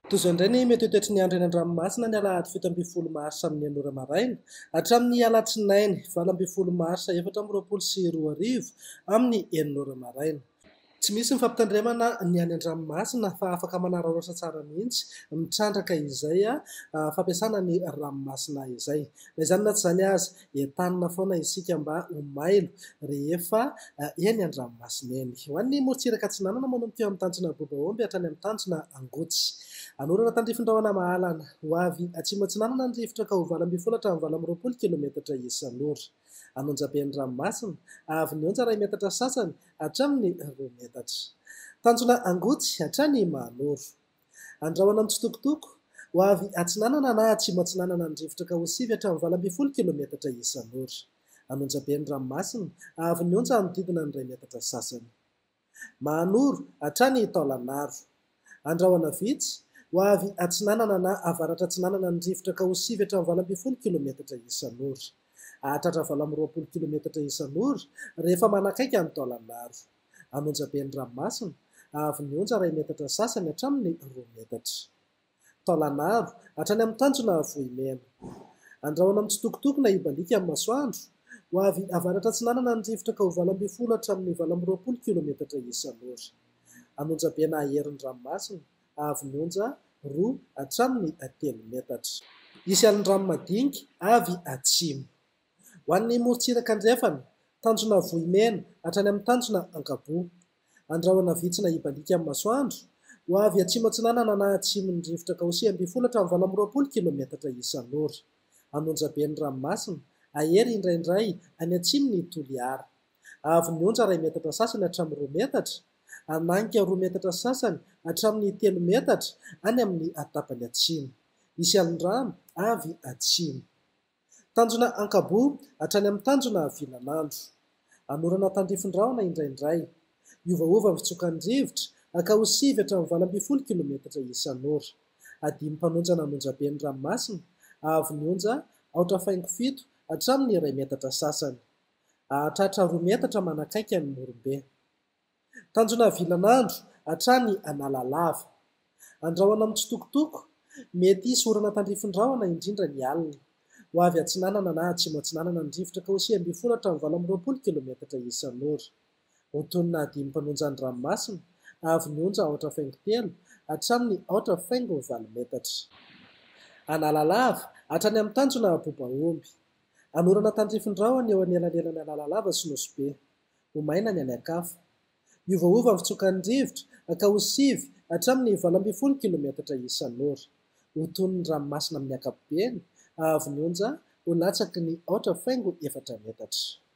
Toy izao indray ny mety ho toetry ny andro eny an-dranomasina ny alahady 17 marsa amin'ny 6 ora maraina hatramin'ny alatsinainy 18 marsa 2024 amin'ny 6 ora maraina. Tsy misy ny fampitandremana ny any an-dranomasina fa afaka manararaotra tsara mihitsy mitrandraka izay fampiasana ny ranomasina izay. Na izany na tsy izany aza, entanina foana isika mba ho mailo rehefa eny an-dranomasina eny. Ho an'ny morontsiraka atsinanana, manomboka eo amin'ny tanjona Bobaomby hatrany amin'ny tanjona Angotsy. Anorana tandrifin-drahona mahalana. Ho avy atsimo atsinanana ny rivotra ka ho 18 hatramin'ny 28 kilometatra isan'ora. An'Onjaben'ny ranomasina, avy ny onja iray metatra sasany hatramin'ny 2 metatra. Tanjona Angotsy hatrany Mahanoro. Andrahona mitsitokotoko, ho avy atsinanana na atsimo atsinanana ny rivotra ka ho 9 hatramin'ny 18 kilometatra isan'ora. An'Onjaben'ny ranomasina, avy ny onja hanodidina ny iray metatra sasany. Mahanoro hatrany Taolagnaro. Andrahona vitsy, ho avy atsinanana na avaratra atsinanana ny rivotra ka ho 9 hatramin'ny 18 kilometatra isan'ora. Hahatratra 28 kilometatra isan'ora rehefa manakaiky an'i Taolagnaro. An'Onjaben'ny ranomasina, avy ny onja iray metatra sasany hatramin'ny 2 metatra. Taolagnaro, hatrany amin'ny tanjona Vohimena. Andrahona mitsitokotoko na hibaliaka amin'ny masoandro, ho avy avaratra atsinanana ny rivotra ka ho 18 hatramin'ny 28 kilometatra isan'ora. An'Onjabe na herin'ny ranomasina, avy ny onja 2 hatramin'ny 3 metatra. Hisy alin-drano madinika avy atsimo. Ho an'ny morontsiraka andrefana, tanjona Vohimena hatrany amin'ny tanjona Ankaboa. Andrahona vitsy na hibaliaka amin'ny masoandro, ho avy atsimo atsinanana na atsimon'ny rivotra ka ho 19 hatramin'ny 28 kilometatra isan'ora. An'Onjaben'ny ranomasina, hahery indraindray any atsimon'i Toliara. Avy ny onja iray metatra sasany hatramin'ny 2 metatra, hananika 2 metatra sasany hatramin'ny 3 metatra any amin'ny tapany atsimo. Hisy alin-drano avy atsimo. Tanjona Ankaboa hatrany amin'ny tanjona Vilanandro. Anorana tandrifin-drahona indraindray. Hiovaova ny fitsokan'ny rivotra ka ho 9 hatramin'ny 18 kilometatra isan'ora. Adimy mpanonjana an'Onjaben'ny ranomasina, avy ny onja 4.7 hatramin'ny 1 metatra sasany. Hahatratra 2 metatra manakaiky an'i Morombe. Tanjona Vilanandro hatrany Analalava. Andrahona mitsitokotoko, mety hisy orana tandrifin-drahona indrindra ny alina. Ho avy atsinanana na atsimo atsinanana ny rivotra ka ho 19 hatramin'ny 28 kilometatra isan'ora. Ho tonona adimy mpanonjan'ny ranomasina, avy ny onja 4.3 hatramin'ny 4.8 metatra. Analalava hatrany amin'ny tanjona Bobaomby. Anorana tandrifin-drahona eo anelanelan'i Analalava sy Nosy Be. Ho maina ny any an-kafa. Hiovaova ny fitsokan'ny rivotra ka ho 9 hatramin'ny 18 kilometatra isan'ora. Ho toy ny ranomasina amin'ny ankapobeny, avy ny onja ho latsaky ny 4.4 metatra.